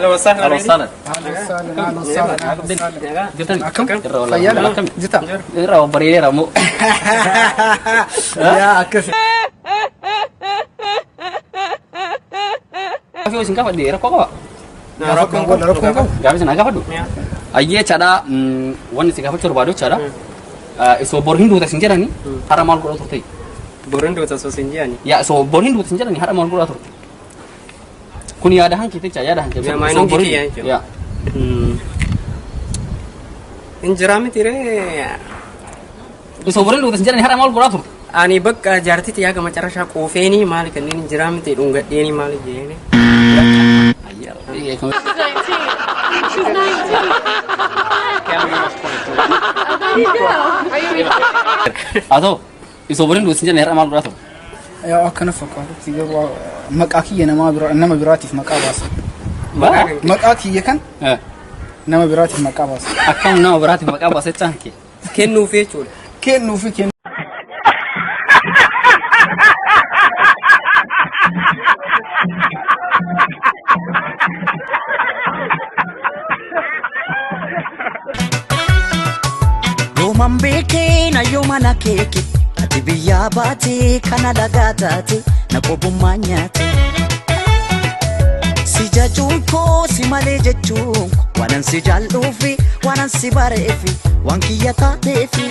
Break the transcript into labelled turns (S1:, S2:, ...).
S1: Ahlan wa sahlan.
S2: Ahlan wa sahlan.
S3: Ahlan wa sahlan, ahlan wa sahlan.
S2: Jirtan?
S3: Akkam?
S2: Irra wallaahi.
S3: Fayyaadha?
S2: Akkam?
S3: Jirta?
S2: Irra bareedeera moo.
S3: Yaa akkas.
S2: Gaafii isin gaafadhe rakkoo qaba?
S3: Rakkoon qabu, rakkoon qabu.
S2: Gaafii isin haa gaafadhu? Ayyee jechaadha, wanni isin gaafachuu barbaadu jechaadha. Isoo bor hin duuta isin jedhani har'a maal godhaa turte?
S1: Borin duuta osoo sin jeani.
S2: Yaa, isoo bor hin duuta isin jedhani har'a maal godhaa turte? Kun yaada hanke jecha, yaada hanke.
S1: Yaa, maayiniin kiyya jechuudha.
S2: Yaa.
S1: Hin jiraa miti ree.
S2: Isoo bor hin duuta isin jedhani har'a maal godhaa turte?
S1: Ani bakka jaartii xiyyaa gama carrashaa qoofeenii maali kanneen hin jiraa miti dhungadheeni maali jeeni.
S2: Ayyee.
S4: She's 19. She's 19. There you go. Are you really?
S2: Haa ta'u, isoo bor hin duuta isin jedhani har'a maal godhaa turte?
S3: Yaa, akkana fakkaatutti garuu maqaa kiyya nama bira nama biraatiif maqaa baasa. Maqaa kiyya kan nama biraatiif maqaa baasa.
S2: Akkam nama biraatiif maqaa baasa jechaan kee?
S1: Kennuuf jechuudha.
S3: Kennuufi kennu.
S5: Yooman beekee na yoomana keeke, ati biyyaa baate kana lagaa taate na qobummaa nyaate. Si jajuun koo si malee jechuun koo waanan si jaalluufi waanan si bareefi waan kiyya taateefi.